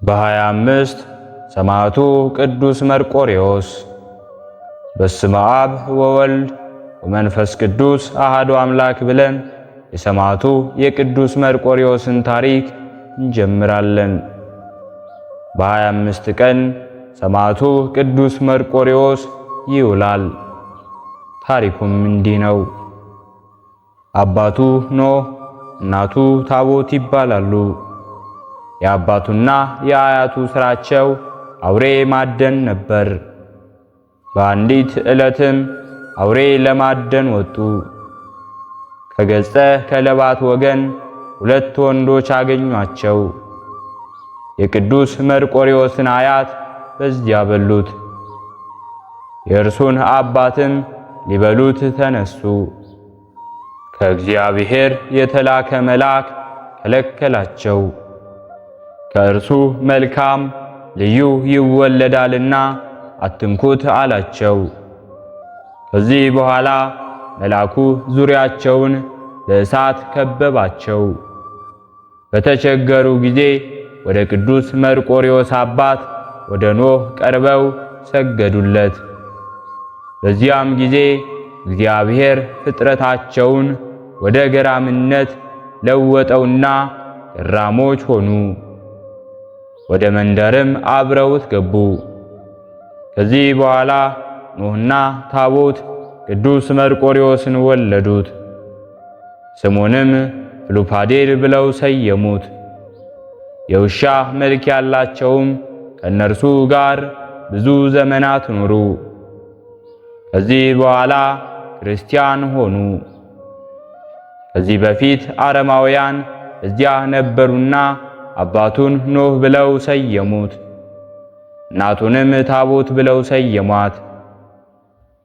በ25 ሰማዕቱ ቅዱስ መርቆሬዎስ። በስመ አብ ወወልድ ወመንፈስ ቅዱስ አሐዱ አምላክ ብለን የሰማዕቱ የቅዱስ መርቆሬዎስን ታሪክ እንጀምራለን። በ25 ቀን ሰማዕቱ ቅዱስ መርቆሬዎስ ይውላል። ታሪኩም እንዲህ ነው። አባቱ ኖህ፣ እናቱ ታቦት ይባላሉ። የአባቱና የአያቱ ስራቸው አውሬ ማደን ነበር። በአንዲት ዕለትም አውሬ ለማደን ወጡ። ከገጸ ከለባት ወገን ሁለት ወንዶች አገኟቸው። የቅዱስ መርቆሬዎስን አያት በዚያ በሉት። የእርሱን አባትም ሊበሉት ተነሱ። ከእግዚአብሔር የተላከ መልአክ ከለከላቸው። ከእርሱ መልካም ልዩ ይወለዳልና አትንኩት አላቸው። ከዚህ በኋላ መልአኩ ዙሪያቸውን በእሳት ከበባቸው። በተቸገሩ ጊዜ ወደ ቅዱስ መርቆሪዎስ አባት ወደ ኖህ ቀርበው ሰገዱለት። በዚያም ጊዜ እግዚአብሔር ፍጥረታቸውን ወደ ገራምነት ለወጠውና ገራሞች ሆኑ። ወደ መንደርም አብረውት ገቡ። ከዚህ በኋላ ኖህና ታቦት ቅዱስ መርቆሪዎስን ወለዱት። ስሙንም ፍሉፓዴር ብለው ሰየሙት። የውሻ መልክ ያላቸውም ከእነርሱ ጋር ብዙ ዘመናት ኖሩ። ከዚህ በኋላ ክርስቲያን ሆኑ። ከዚህ በፊት አረማውያን እዚያ ነበሩና አባቱን ኖህ ብለው ሰየሙት። እናቱንም ታቦት ብለው ሰየሟት።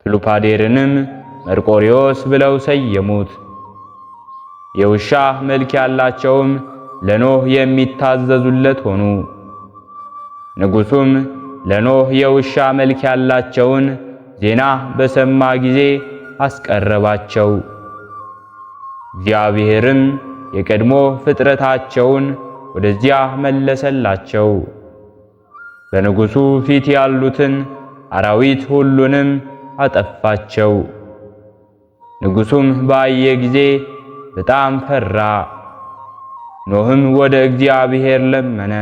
ፍሉፓዴርንም መርቆሪዎስ ብለው ሰየሙት። የውሻ መልክ ያላቸውም ለኖህ የሚታዘዙለት ሆኑ። ንጉሡም ለኖህ የውሻ መልክ ያላቸውን ዜና በሰማ ጊዜ አስቀረባቸው። እግዚአብሔርም የቀድሞ ፍጥረታቸውን ወደዚያ መለሰላቸው። በንጉሡ ፊት ያሉትን አራዊት ሁሉንም አጠፋቸው። ንጉሡም ባየ ጊዜ በጣም ፈራ። ኖህም ወደ እግዚአብሔር ለመነ፣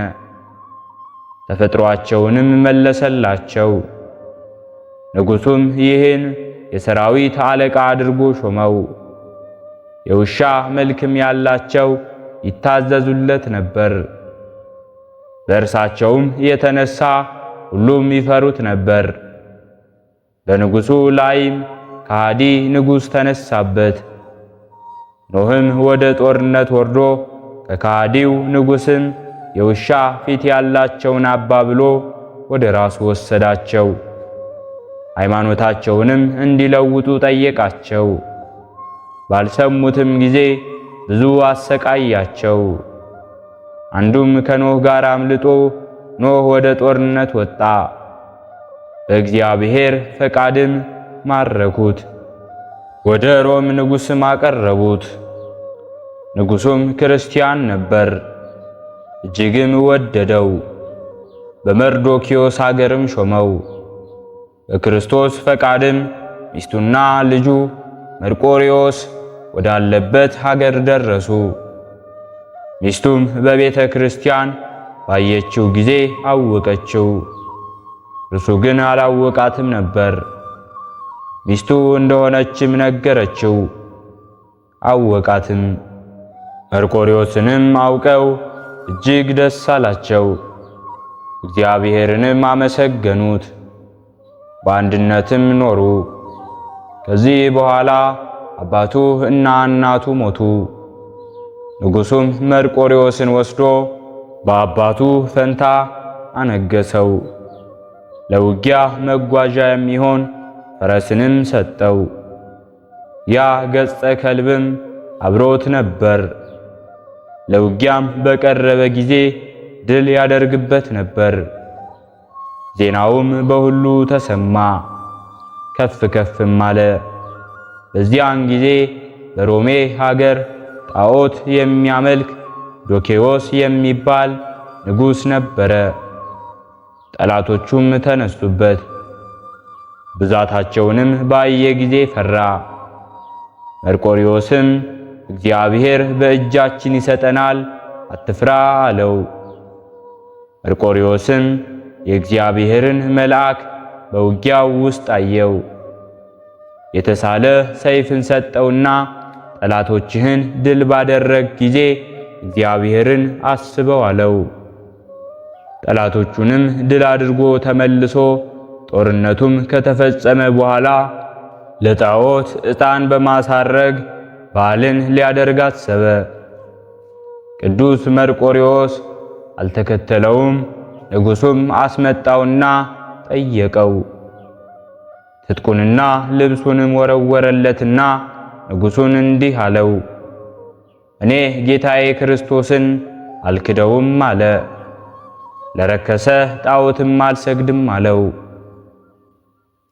ተፈጥሯቸውንም መለሰላቸው። ንጉሡም ይህን የሰራዊት አለቃ አድርጎ ሾመው። የውሻ መልክም ያላቸው ይታዘዙለት ነበር። በእርሳቸውም የተነሳ ሁሉም ይፈሩት ነበር። በንጉሡ ላይም ከሃዲ ንጉሥ ተነሳበት። ኖህም ወደ ጦርነት ወርዶ ከከሃዲው ንጉሥም የውሻ ፊት ያላቸውን አባብሎ ወደ ራሱ ወሰዳቸው። ሃይማኖታቸውንም እንዲለውጡ ጠየቃቸው። ባልሰሙትም ጊዜ ብዙ አሰቃያቸው። አንዱም ከኖህ ጋር አምልጦ ኖህ ወደ ጦርነት ወጣ። በእግዚአብሔር ፈቃድም ማረኩት፣ ወደ ሮም ንጉሥም አቀረቡት። ንጉሡም ክርስቲያን ነበር፣ እጅግም ወደደው። በመርዶኪዮስ አገርም ሾመው። በክርስቶስ ፈቃድም ሚስቱና ልጁ መርቆሪዎስ ወዳለበት ሀገር ደረሱ። ሚስቱም በቤተ ክርስቲያን ባየችው ጊዜ አወቀችው። እርሱ ግን አላወቃትም ነበር። ሚስቱ እንደሆነችም ነገረችው፣ አወቃትም። መርቆሪዎስንም አውቀው እጅግ ደስ አላቸው፣ እግዚአብሔርንም አመሰገኑት። በአንድነትም ኖሩ። ከዚህ በኋላ አባቱ እና እናቱ ሞቱ። ንጉሡም መርቆሪዎስን ወስዶ በአባቱ ፈንታ አነገሰው። ለውጊያ መጓዣ የሚሆን ፈረስንም ሰጠው። ያ ገጸ ከልብም አብሮት ነበር። ለውጊያም በቀረበ ጊዜ ድል ያደርግበት ነበር። ዜናውም በሁሉ ተሰማ፣ ከፍ ከፍም አለ። በዚያን ጊዜ በሮሜ ሀገር ጣዖት የሚያመልክ ዶኬዎስ የሚባል ንጉሥ ነበረ። ጠላቶቹም ተነሱበት። ብዛታቸውንም ባየ ጊዜ ፈራ። መርቆሪዎስም እግዚአብሔር በእጃችን ይሰጠናል፣ አትፍራ አለው። መርቆሪዎስም የእግዚአብሔርን መልአክ በውጊያው ውስጥ አየው። የተሳለ ሰይፍን ሰጠውና ጠላቶችህን ድል ባደረግ ጊዜ እግዚአብሔርን አስበው አለው። ጠላቶቹንም ድል አድርጎ ተመልሶ ጦርነቱም ከተፈጸመ በኋላ ለጣዖት ዕጣን በማሳረግ በዓልን ሊያደርግ አሰበ። ቅዱስ መርቆሪዎስ አልተከተለውም። ንጉሡም አስመጣውና ጠየቀው። ትጥቁንና ልብሱንም ወረወረለትና ንጉሡን እንዲህ አለው፣ እኔ ጌታዬ ክርስቶስን አልክደውም አለ። ለረከሰ ጣዖትም አልሰግድም አለው።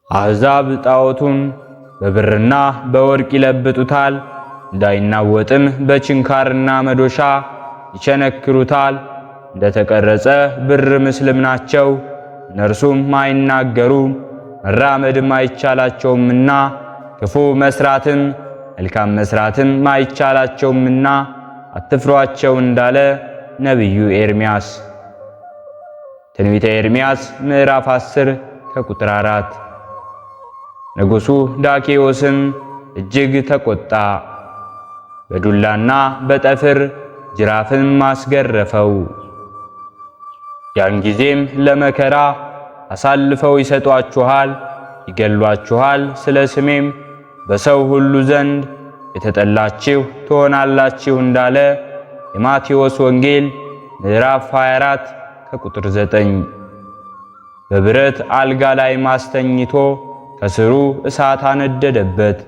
አሕዛብ ጣዖቱን በብርና በወርቅ ይለብጡታል፣ እንዳይናወጥም በችንካርና መዶሻ ይቸነክሩታል። እንደተቀረጸ ብር ምስልም ናቸው። እነርሱም አይናገሩም መራመድም አይቻላቸውምና ክፉ መስራትም መልካም መስራትም አይቻላቸውምና አትፍሯቸው እንዳለ ነቢዩ ኤርምያስ። ትንቢተ ኤርምያስ ምዕራፍ 10 ከቁጥር 4። ንጉሡ ዳኬዎስም እጅግ ተቆጣ። በዱላና በጠፍር ጅራፍም አስገረፈው። ያን ጊዜም ለመከራ አሳልፈው ይሰጧችኋል፣ ይገሏችኋል፣ ስለ ስሜም በሰው ሁሉ ዘንድ የተጠላችሁ ትሆናላችሁ እንዳለ የማቴዎስ ወንጌል ምዕራፍ 24 ከቁጥር 9። በብረት አልጋ ላይ ማስተኝቶ ከስሩ እሳት አነደደበት።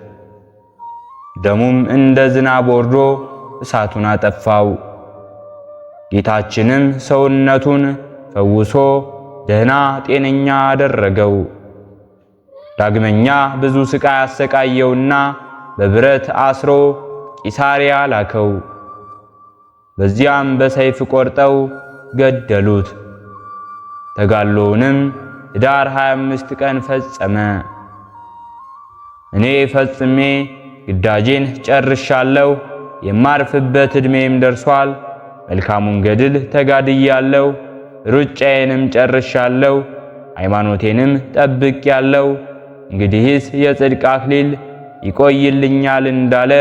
ደሙም እንደ ዝናብ ወርዶ እሳቱን አጠፋው። ጌታችንም ሰውነቱን ፈውሶ ደህና ጤነኛ አደረገው። ዳግመኛ ብዙ ስቃይ አሰቃየውና በብረት አስሮ ቂሳሪያ ላከው። በዚያም በሰይፍ ቆርጠው ገደሉት። ተጋድሎውንም ኅዳር 25 ቀን ፈጸመ። እኔ ፈጽሜ ግዳጄን ጨርሻለሁ፣ የማርፍበት ዕድሜም ደርሷል። መልካሙን ገድል ተጋድያለሁ፣ ሩጫዬንም ጨርሻለሁ፣ ሃይማኖቴንም ጠብቄያለሁ። እንግዲህስ የጽድቅ አክሊል ይቆይልኛል እንዳለ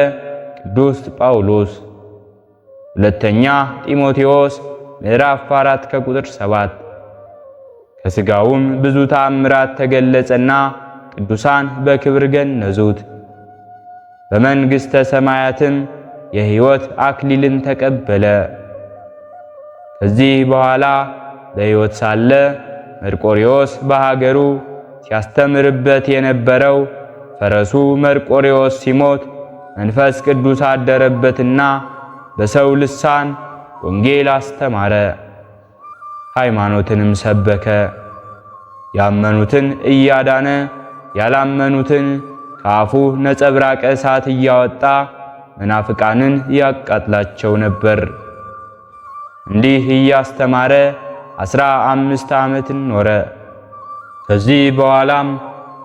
ቅዱስ ጳውሎስ። ሁለተኛ ጢሞቴዎስ ምዕራፍ 4 ከቁጥር 7። ከሥጋውም ብዙ ተአምራት ተገለጸና ቅዱሳን በክብር ገነዙት። በመንግሥተ ሰማያትም የሕይወት አክሊልን ተቀበለ። ከዚህ በኋላ በሕይወት ሳለ መርቆሪዎስ በሀገሩ ሲያስተምርበት የነበረው ፈረሱ መርቆሪዎስ ሲሞት መንፈስ ቅዱስ አደረበትና በሰው ልሳን ወንጌል አስተማረ፣ ሃይማኖትንም ሰበከ። ያመኑትን እያዳነ ያላመኑትን ከአፉ ነጸብራቀ እሳት እያወጣ መናፍቃንን ያቃጥላቸው ነበር። እንዲህ እያስተማረ 15 ዓመትን ኖረ። ከዚህ በኋላም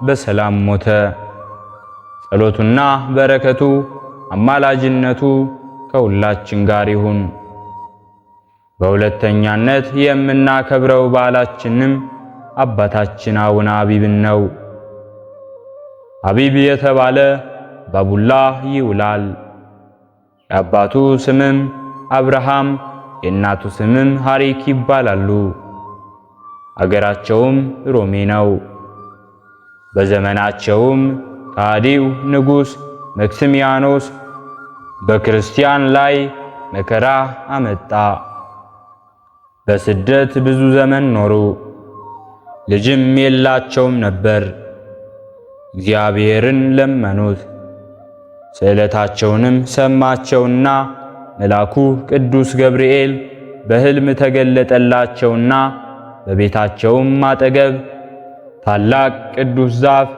በሰላም ሞተ። ጸሎቱና በረከቱ አማላጅነቱ ከሁላችን ጋር ይሁን። በሁለተኛነት የምናከብረው በዓላችንም አባታችን አቡነ አቢብን ነው። አቢብ የተባለ ባቡላ ይውላል። የአባቱ ስምም አብርሃም የእናቱ ስምም ሐሪክ ይባላሉ። አገራቸውም ሮሜ ነው። በዘመናቸውም ከሃዲው ንጉሥ መክስሚያኖስ በክርስቲያን ላይ መከራ አመጣ። በስደት ብዙ ዘመን ኖሩ። ልጅም የላቸውም ነበር። እግዚአብሔርን ለመኑት። ስዕለታቸውንም ሰማቸውና መልአኩ ቅዱስ ገብርኤል በሕልም ተገለጠላቸውና በቤታቸውም አጠገብ ታላቅ ቅዱስ ዛፍ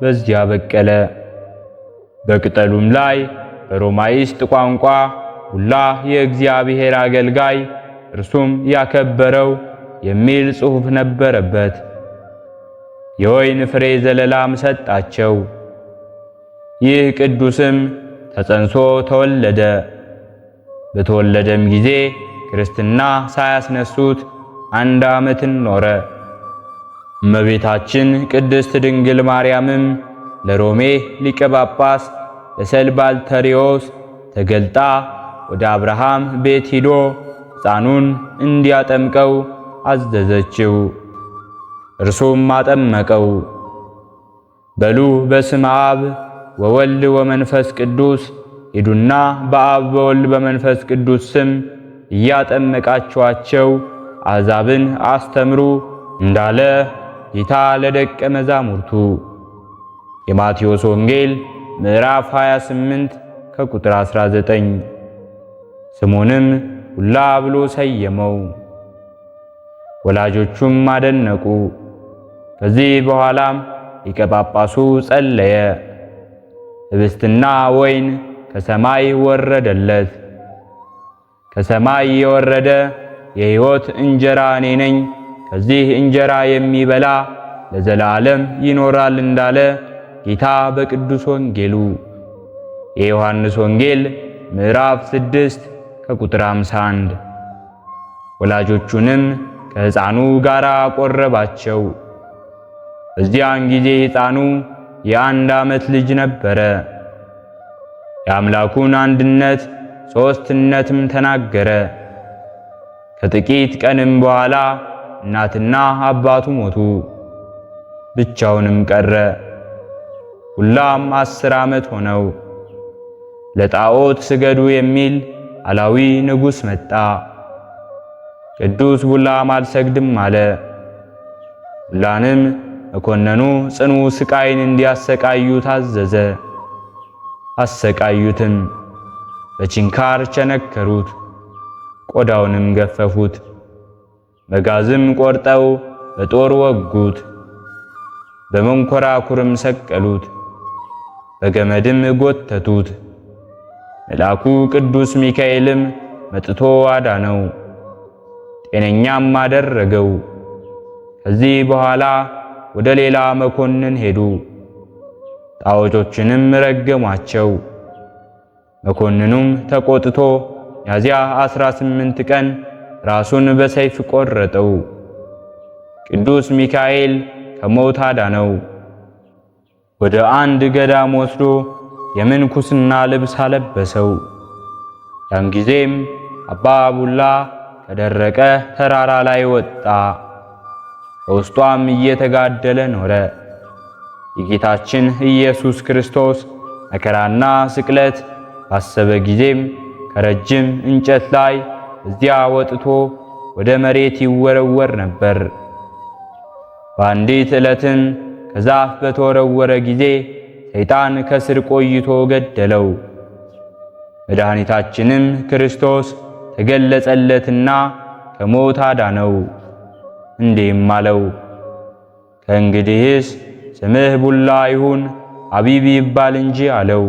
በዚያ በቀለ። በቅጠሉም ላይ በሮማይስጥ ቋንቋ ሁላ የእግዚአብሔር አገልጋይ እርሱም ያከበረው የሚል ጽሑፍ ነበረበት። የወይን ፍሬ ዘለላም ሰጣቸው። ይህ ቅዱስም ተጸንሶ ተወለደ። በተወለደም ጊዜ ክርስትና ሳያስነሱት 1 ዓመትን ኖረ። እመቤታችን ቅድስት ድንግል ማርያምም ለሮሜ ሊቀ ጳጳስ ለሰልባልተሪዎስ ተገልጣ ወደ አብርሃም ቤት ሂዶ ሕፃኑን እንዲያጠምቀው አዘዘችው። እርሱም አጠመቀው። በሉ በስመ አብ ወወልድ ወመንፈስ ቅዱስ፣ ሂዱና በአብ በወልድ በመንፈስ ቅዱስ ስም እያጠመቃችኋቸው አሕዛብን አስተምሩ እንዳለ ጌታ ለደቀ መዛሙርቱ። የማቴዎስ ወንጌል ምዕራፍ 28 ከቁጥር 19። ስሙንም ሁላ ብሎ ሰየመው። ወላጆቹም አደነቁ። ከዚህ በኋላም ሊቀ ጳጳሱ ጸለየ። ኅብስትና ወይን ከሰማይ ወረደለት። ከሰማይ የወረደ የሕይወት እንጀራ እኔ ነኝ፣ ከዚህ እንጀራ የሚበላ ለዘላለም ይኖራል እንዳለ ጌታ በቅዱስ ወንጌሉ የዮሐንስ ወንጌል ምዕራፍ 6 ከቁጥር 51። ወላጆቹንም ከሕፃኑ ጋር አቆረባቸው። በዚያን ጊዜ ሕፃኑ የ1 ዓመት ልጅ ነበረ። የአምላኩን አንድነት ሦስትነትም ተናገረ። ከጥቂት ቀንም በኋላ እናትና አባቱ ሞቱ፣ ብቻውንም ቀረ። ሁላም 10 ዓመት ሆነው። ለጣዖት ስገዱ የሚል አላዊ ንጉሥ መጣ። ቅዱስ ቡላም አልሰግድም አለ። ቡላንም መኮንኑ ጽኑ ስቃይን እንዲያሰቃዩ ታዘዘ። አሰቃዩትም፣ በችንካር ቸነከሩት፣ ቆዳውንም ገፈፉት፣ መጋዝም ቆርጠው በጦር ወጉት፣ በመንኮራኩርም ሰቀሉት፣ በገመድም ጎተቱት። መልአኩ ቅዱስ ሚካኤልም መጥቶ አዳነው፣ ጤነኛም አደረገው። ከዚህ በኋላ ወደ ሌላ መኮንን ሄዱ። ጣዖቶችንም ረገሟቸው። መኮንኑም ተቆጥቶ ሚያዝያ 18 ቀን ራሱን በሰይፍ ቆረጠው። ቅዱስ ሚካኤል ከሞት አዳነው። ወደ አንድ ገዳም ወስዶ የምንኩስና ልብስ አለበሰው። ያን ጊዜም አባ ቡላ ከደረቀ ተራራ ላይ ወጣ። በውስጧም እየተጋደለ ኖረ። የጌታችን ኢየሱስ ክርስቶስ መከራና ስቅለት ባሰበ ጊዜም ከረጅም እንጨት ላይ እዚያ ወጥቶ ወደ መሬት ይወረወር ነበር። በአንዲት ዕለትም ከዛፍ በተወረወረ ጊዜ ሰይጣን ከስር ቆይቶ ገደለው። መድኃኒታችንም ክርስቶስ ተገለጸለትና ከሞት አዳነው። እንዲህም አለው፣ ከእንግዲህስ ስምህ ቡላ ይሁን አቢብ ይባል እንጂ አለው።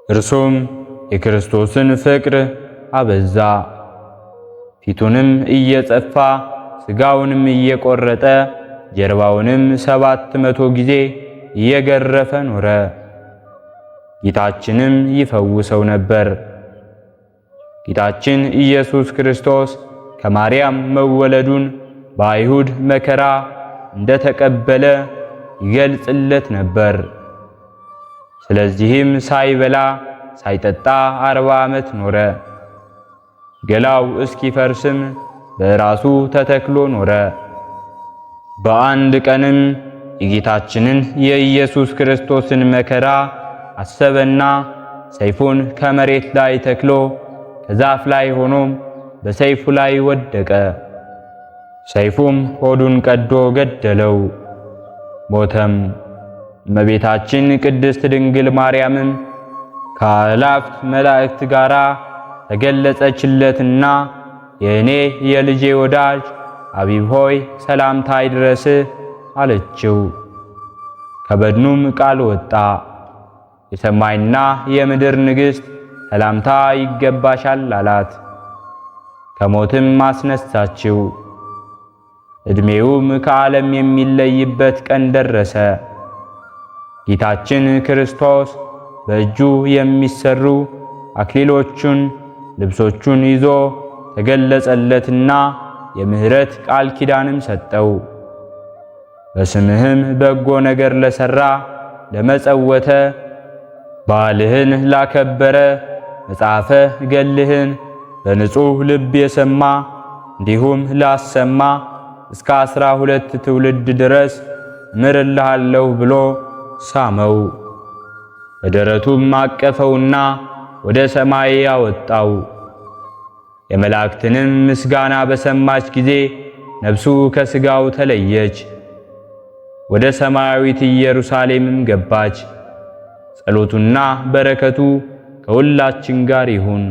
እርሱም የክርስቶስን ፍቅር አበዛ። ፊቱንም እየጸፋ ሥጋውንም እየቆረጠ ጀርባውንም 700 ጊዜ እየገረፈ ኖረ። ጌታችንም ይፈውሰው ነበር። ጌታችን ኢየሱስ ክርስቶስ ከማርያም መወለዱን በአይሁድ መከራ እንደተቀበለ ይገልጽለት ነበር። ስለዚህም ሳይበላ ሳይጠጣ 40 ዓመት ኖረ። ገላው እስኪፈርስም በራሱ ተተክሎ ኖረ። በአንድ ቀንም የጌታችንን የኢየሱስ ክርስቶስን መከራ አሰበና ሰይፉን ከመሬት ላይ ተክሎ ከዛፍ ላይ ሆኖም በሰይፉ ላይ ወደቀ። ሰይፉም ሆዱን ቀዶ ገደለው፣ ሞተም። እመቤታችን ቅድስት ድንግል ማርያምም ከአእላፍት መላእክት ጋራ ተገለጸችለትና የእኔ የልጄ ወዳጅ አቢብ ሆይ ሰላምታ ይድረስህ አለችው። ከበድኑም ቃል ወጣ፣ የሰማይና የምድር ንግሥት ሰላምታ ይገባሻል አላት። ከሞትም አስነሳችው። ዕድሜውም ከዓለም የሚለይበት ቀን ደረሰ። ጌታችን ክርስቶስ በእጁ የሚሰሩ አክሊሎቹን ልብሶቹን ይዞ ተገለጸለትና የምሕረት ቃል ኪዳንም ሰጠው። በስምህም በጎ ነገር ለሰራ ለመጸወተ፣ በዓልህን ላከበረ፣ መጽሐፈ ገልህን በንጹሕ ልብ የሰማ እንዲሁም ላሰማ እስከ 12 ትውልድ ድረስ እምርልሃለሁ ብሎ ሳመው። በደረቱም አቀፈውና ወደ ሰማይ አወጣው። የመላእክትንም ምስጋና በሰማች ጊዜ ነፍሱ ከሥጋው ተለየች፣ ወደ ሰማያዊት ኢየሩሳሌምም ገባች። ጸሎቱና በረከቱ ከሁላችን ጋር ይሁን።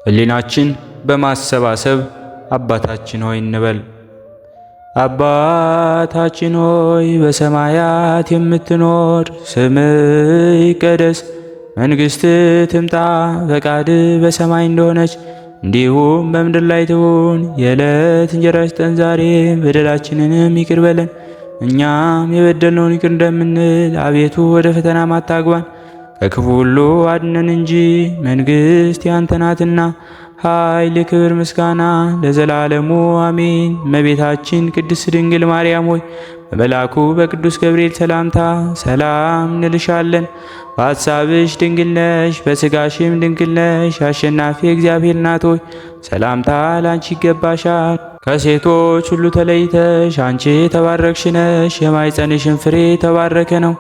ሕሊናችን በማሰባሰብ አባታችን ሆይ እንበል። አባታችን ሆይ በሰማያት የምትኖር፣ ስምህ ይቀደስ፣ መንግሥትህ ትምጣ፣ ፈቃድህ በሰማይ እንደሆነች እንዲሁም በምድር ላይ ትሁን። የዕለት እንጀራችንን ስጠን ዛሬ፣ በደላችንንም ይቅር በለን እኛም የበደልነውን ይቅር እንደምንል፣ አቤቱ ወደ ፈተና አታግባን፣ ከክፉ ሁሉ አድነን እንጂ መንግሥት ያንተ ናትና፣ ኃይል፣ ክብር፣ ምስጋና ለዘላለሙ አሜን። እመቤታችን ቅድስት ድንግል ማርያም ሆይ በመልአኩ በቅዱስ ገብርኤል ሰላምታ ሰላም እንልሻለን። በሐሳብሽ ድንግል ነሽ፣ በሥጋሽም ድንግል ነሽ። አሸናፊ እግዚአብሔር እናት ሆይ ሰላምታ ላንቺ ይገባሻል። ከሴቶች ሁሉ ተለይተሽ አንቺ የተባረክሽ ነሽ፣ የማኅፀንሽን ፍሬ የተባረከ ነው።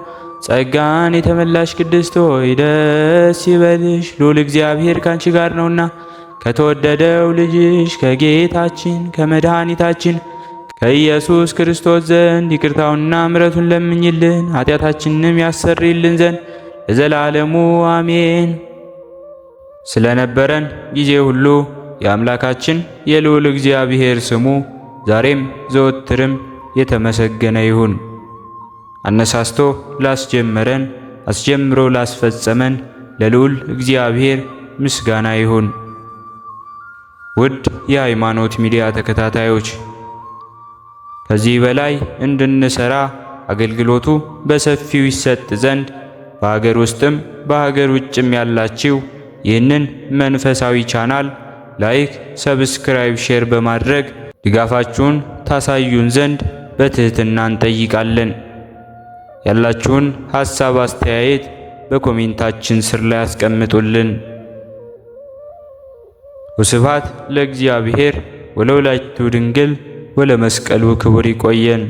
ጸጋን የተመላሽ ቅድስት ሆይ ደስ ይበልሽ፣ ልዑል እግዚአብሔር ካንቺ ጋር ነውና ከተወደደው ልጅሽ ከጌታችን ከመድኃኒታችን ከኢየሱስ ክርስቶስ ዘንድ ይቅርታውንና ምሕረቱን ለምኝልን ኃጢአታችንንም ያሰርይልን ዘንድ ለዘላለሙ አሜን። ስለነበረን ጊዜ ሁሉ የአምላካችን የልዑል እግዚአብሔር ስሙ ዛሬም ዘወትርም የተመሰገነ ይሁን። አነሳስቶ ላስጀመረን አስጀምሮ ላስፈጸመን ለልዑል እግዚአብሔር ምስጋና ይሁን። ውድ የሃይማኖት ሚዲያ ተከታታዮች፣ ከዚህ በላይ እንድንሰራ አገልግሎቱ በሰፊው ይሰጥ ዘንድ በሀገር ውስጥም በሀገር ውጭም ያላችሁ ይህንን መንፈሳዊ ቻናል like፣ subscribe፣ share በማድረግ ድጋፋችሁን ታሳዩን ዘንድ በትህትና እንጠይቃለን። ያላችሁን ሐሳብ አስተያየት በ comment ኣችን ስር ላይ አስቀምጡልን። ወስብሐት ለእግዚአብሔር ወለወላዲቱ ድንግል ወለመስቀሉ ክቡር። ይቆየን።